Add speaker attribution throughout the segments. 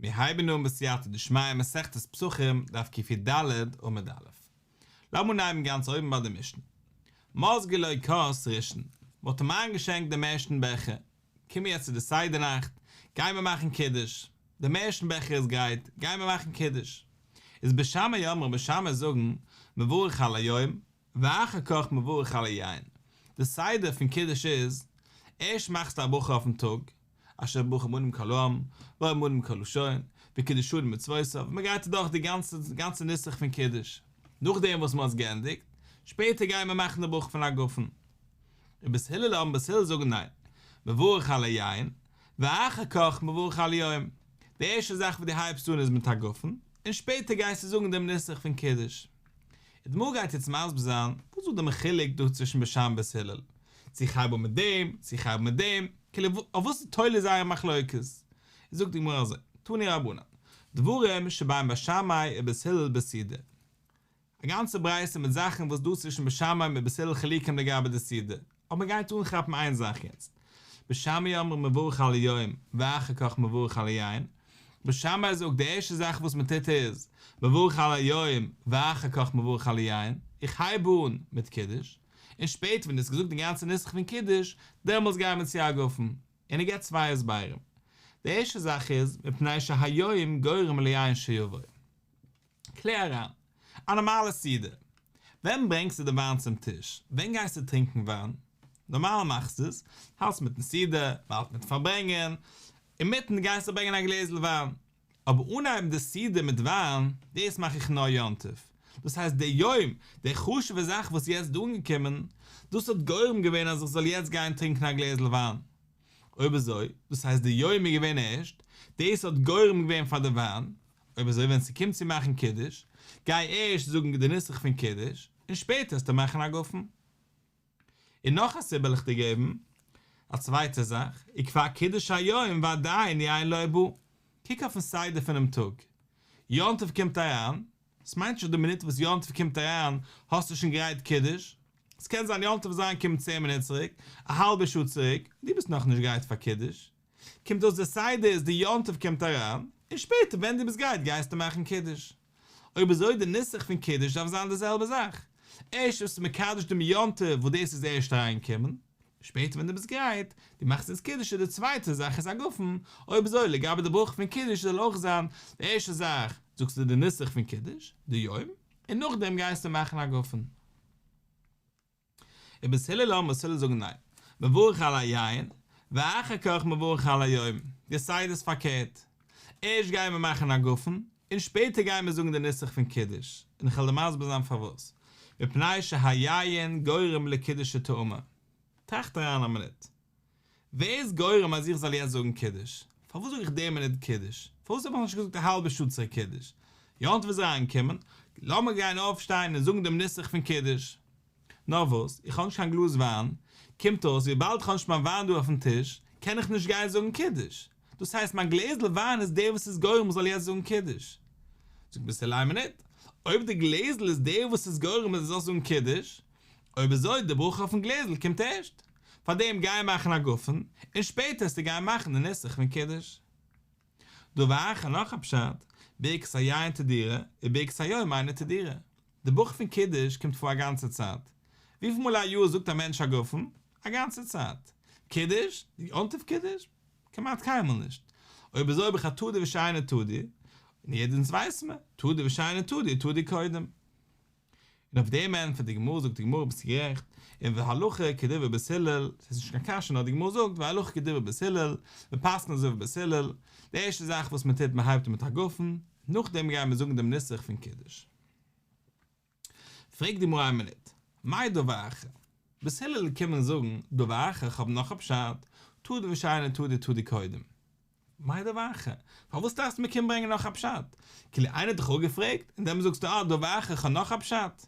Speaker 1: מיר הייבן אן בסייעתא דשמיא מסכת פסחים דף קי"ד עמוד א'. לאמיר אנהייבן גאנץ אויבן ביי די משנה. מזגו לו כוס ראשון, מען האט אים איינגעשענקט דעם ערשטן בעכער, קומען יעצט צו די סדר נאכט, גייען מיר מאכן קידוש, דעם ערשטן בעכער איז גרייט, גייען מיר מאכן קידוש. איז בית שמאי אומרים בית שמאי זאגן, מברך על היום, ואחר כך מברך על היין. די סדר פון קידוש איז, ערשט מאכסטו א ברכה אויפן טאג, אשר בחר בנו מכל העם, והיה עמנו מכל לשון, וקידשנו במצוותיו, מען גייט אדורך די גאנצע גאנצע נוסח פון קידוש, נאכדעם וואס מען האט עס געענדיגט, שפעטער גייען מיר מאכן די ברכה פון הגפן. ובית הלל אומרים בית הלל זאגן ניין, מברך על היין, ואחר כך מברך על היום, די ערשטע זאך וואס דו הייבסט אן איז מיט הגפן, און שפעטער גייסטו זאגן דעם נוסח פון קידוש. די גמרא גייט יעצט מסביר זיין וואס איז דא דעם חילוק דא צווישן בית שמאי און בית הלל, צו איך הייב אן מיט דעם, צו איך הייב אן מיט דעם, כאילו אויף וואס איז תולה זייער מחלוקת. זאגט די גמרא אזוי, תנו רבנן, דברים שבין בית שמאי ובית הלל בסעודה, א גאנצע ברייתא מיט זאכן וואס דא צווישן בית שמאי און בית הלל חילוקים לגבי די סעודה, אבער מען גייט אנכאפן איין זאך יעצט, בית שמאי אומרים מברך על היום ואחר כך מברך על היין, בית שמאי זאגט די ערשטע זאך וואס מען טוט איז מברך על היום ואחר כך מברך על היין, איך הייב אן מיט קידוש, און שפעטער ווען דו האסט געזאגט די גאנצע נוסח פון קידוש, דעמאלטס גייען מיר צו הגפן, און ער געבט צוויי הסברים, די ערשטע זאך איז מפני שהיום גורם ליין שיבוא. קלער אריין. א נארמאלע סעודה. ווען ברענגסטו די וויין צום טיש? ווען גייסטו טרינקן וויין? נארמאל מאכסטו עס, האלטסט מיטן סעודה, מ'האלט מיט פארברענגען, אינמיטן גייסטו ברענגען א גלעזל וויין. אבער אנהייבן די סעודה מיט וויין, דאס מאך איך נאר יום טוב. דאס הייסט די יום, די חשוב'ע זאך וואס איז יעצט דא אנגעקומען, דאס האט גורם געווען אז איך זאל יעצט גיין טרינקן א גלעזל וויין. אויב אזוי, דאס הייסט די יום איז געווען ערשט, דאס האט גורם געווען פאר די וויין, אויב אזוי ווען ס'קומט צו מאכן קידוש, גיי ערשט זאגן די נוסח פון קידוש, און שפעטער וועסטו מאכן הגפן. און נאך א סיבה וועל איך דיר געבן, א צווייטע זאך, וכבר קידש היום ועדיין יין לא בא. קוק אויפן סדר פונעם טאג, יום טוב קומט אריין, ס'מיינט נישט אז די מינוט וואס יום טוב קומט אריין האסטו שוין גרייט קידוש, ס'קען זיין יום טוב איז אריינגעקומען צען מינוט צוריק, א האלבע שעה צוריק, און דו ביסט נאכנישט גרייט פאר קידוש. קומט אויס די סדר איז די יום טוב קומט אריין, און שפעטער ווען דו ביסט גרייט גייסטו מאכן קידוש. אויב אזוי די נוסח פון קידוש דארף זיין די זעלבע זאך, ערשט ביסטו מקדש דעם יום טוב וואס דאס איז ערשט אריינגעקומען, שפעטער ווען דו ביסט גרייט, דו מאכסט יעצט קידוש איז די צווייטע זאך איז הגפן, אויב אזוי לגבי די ברכה פון קידוש זאל אויך זיין די ערשטע זאך זאגסטו די נוסח פון קידוש, די יום, און נאכדעם גייסטו מאכן הגפן. ובית הלל אומרים בית הלל זאגן ניין, מברך על היין, ואחר כך מברך על היום, די סדר איז פארקערט, ערשט גייען מיר מאכן הגפן, און שפעטער גייען מיר זאגן די נוסח פון קידוש, און איך וועל דיר מסביר זיין פארוואס, מפני שהיין גורם לקידוש שתאמר. טראכט אריין א מינוט. ווער איז גורם אז איך זאל יעצט זאגן קידוש? פארוואס זאג איך די מינוט קידוש? פארוואס האב איך נישט געזאגט א האלבע שעה צוריק קידוש? יום טוב איז אריינגעקומען, לאמיר גיין אויפשטיין און זאגן דעם נוסח פון קידוש. נאר וואס, איך האב נישט קיין גלאז וויין, קומט אויס וויבאלד איך האב נישט מיין וויין דא אויפן טיש, קען איך נישט גיין זאגן קידוש. דאס הייסט מיין גלעזל וויין איז דער וואס איז גורם איך זאל יעצט זאגן קידוש. זאגט בית הלל איין מינוט, אויב די גלעזל איז דער וואס איז גורם אז דו זאלסט זאגן קידוש, אויב אזוי די ברכה אויפן גלעזל קומט ערשט, פארדעם גיי מאכן הגפן, און שפעטער וועסטו גיין מאכן די נוסח פון קידוש. דבר אחר נאך א פשט, ברכת היין תדירה, וברכת היום אינה תדירה. די ברכה פון קידוש קומט פאר א גאנצע צייט. וויפיל מאל א יאר זאגט א מענטש הגפן? א גאנצע צייט. קידוש? די יום טוב קידוש? כמעט קיינמאל נישט. אויב אזוי האב איך א תדיר ושאינו תדיר, און יעדער אונז ווייסן מיר, תדיר ושאינו תדיר, תדיר קודם. און אויף דעם ענטפערט די גמרא, זאגט די גמרא ביסט גערעכט, און והלכה כדברי בית הלל, ס'איז נישט קיין קשיא נאר די גמרא זאגט והלכה כדברי בית הלל, מען פסק'נט אזוי ווי בית הלל, די ערשטע זאך וואס מען טוט מען הייבט אן מיט הגפן, נאכדעם גייען מיר זאגן דעם נוסח פון קידוש. פרעגט די גמרא איין מינוט, מאי דבר אחר? בית הלל קומען זאגן דבר אחר, איך האב נאך א פשט, תדיר ושאינו תדיר תדיר קודם. מאי דבר אחר? פארוואס דארפסטו מיר קומען ברענגען נאך א פשט? כאילו איינער האט דיך אפגעפרעגט און דעמאלט זאגסטו אה דבר אחר איך האב נאך א פשט?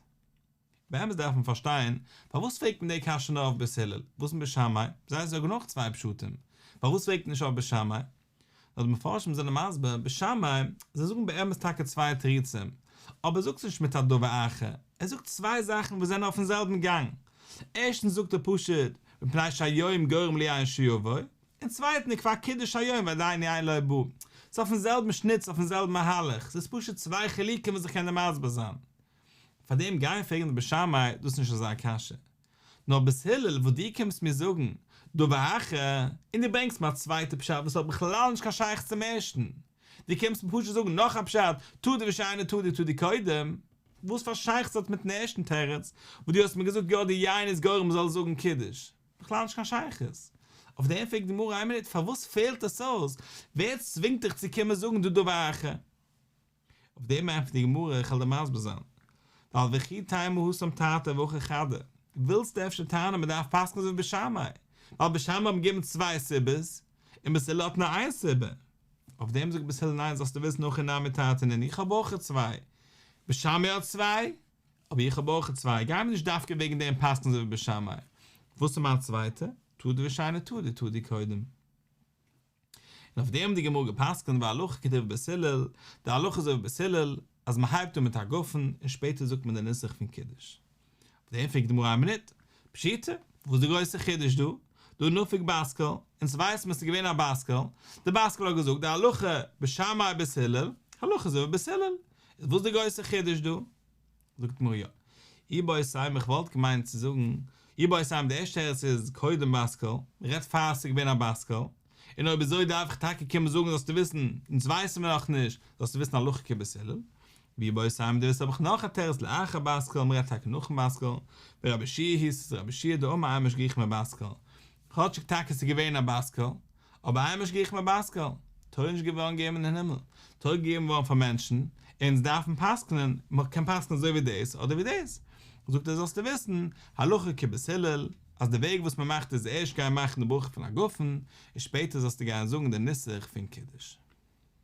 Speaker 1: באמת דארף מען פארשטיין, פארוואס פרעגט מען די קשיא נאר אויף בית הלל? וואס מיט בית שמאי? זיי זאגן אויך צוויי פשטים, פארוואס פרעגט מען נישט אויף בית שמאי? נאר די מפרשים זענען מסביר, בית שמאי, זיי זאגן באמת טאקע צוויי תירוצים, אבער ער זאגט נישט מיט א דבר אחר, ער זאגט צוויי זאכן וואס זענען אויפן זעלבן גאנג. ערשטנס זאגט ער פשוט, מפני שהיום גורם ליין שיבוא. און צווייטן איז כבר קידש היום ועדיין יין לא בא. ס'איז אויפן זעלבן שניט, ס'איז אויפן זעלבן מהלך, ס'איז פשוט צוויי חילוקים וואס איך קען דיר מסביר זיין. פאר דעם גיין פרעגן די בית שמאי, דאס איז נישט אזא קשיא. נאר בית הלל וואס דו קומסט מיר זאגן דבר אחר, און דו ברענגסט מיר א צווייטע פשט וואס האט בכלל נישט קיין שייכות צום ערשטן, דו קומסט מיר פשוט זאגן נאך א פשט, תדי ושאינו תדי תדי קודם, וואס פאר שייכות האט מיטן ערשטן תירוץ וואס דו האסט מיר געזאגט יא די יין איז גורם מ'זאל זאגן קידוש? בכלל נישט קיין שייכות. אויף דעם פרעגט די גמרא איין מינוט פארוואס פעלט עס אויס? ווער צווינגט דיך צו קומען זאגן דא דבר אחר? אויף דעם ענטפערט די גמרא, איך וועל דיר מסביר זיין, ווייל וכי תימא התם תרתי והכא חדא, ווילסטו אפשר טענה'ן מען דארף פסק'ן אזוי ווי בית שמאי, ווייל בית שמאי האבן געגעבן צוויי סיבות, און בית הלל האט נאר איין סיבה, אויף דעם זאגט בית הלל ניין זאלסטו וויסן הכא נמי תרתי נינהו איך האב אויך צוויי, בית שמאי האט צוויי, אבער איך האב אויך צוויי, גיימיר נישט דווקא וועגן דעם פסק'ן אזוי ווי בית שמאי, וואס איז מיין צווייטע? תדי ושאינו תדי תדי קודם. און אויף דעם האט די גמרא גע'פסק'נט והלכה כדברי בית הלל, די הלכה איז אזוי ווי בית הלל, אז מען הייבט אן מיט הגפן און שפעטער זאגט מען די נוסח פון קידוש. אויף דעם פרעגט די גמרא איין מינוט, פשיטא, וואס איז די גרויסע חידוש דא? דהא נפק בת קול, אונז ווייסן מיר עס איז געווען א בת קול, די בת קול האט געזאגט די הלכה בית שמאי בית הלל, הלכה אזוי ווי בית הלל, איז וואס איז די גרויסע חידוש דא? זאגט די גמרא יא. איבעית אימא איך וואלט געמיינט צו זאגן, איבעית אימא די ערשטע תירוץ איז קודם בת קול, מען רעדט פאר עס איז געווען א בת קול, און אויב אזוי דארף איך טאקע קומען זאגן זאלסטו וויסן, אונז ווייסן מיר נאכנישט, זאלסטו וויסן הלכה כבית הלל. ואיבעית אימא דו ווילסט האב איך נאך א תירוץ לאחר בת קול, מען רעדט טאקע נאכן בת קול, ורבי יהושע היא ס'איז רבי יהושע דאמר אין משגיחין בבת קול, כאטשיג טאקע ס'איז געווען א בת קול, אבער אין משגיחין בבת קול, תורה איז נישט געווארן געגעבן אין הימל, תורה איז געגעבן געווארן פאר מענטשן, אונז דארפן פסק'נען, מען קען פסק'נען אזוי ווי דאס אדער ווי דאס. זאגט ער זאלסטו וויסן, הלכה כבית הלל, אז די וועג וואס מען מאכט איז ערשט גיין מאכן די ברכה פון הגפן, און שפעטער זאלסטו גיין זאגן די נוסח פון קידוש.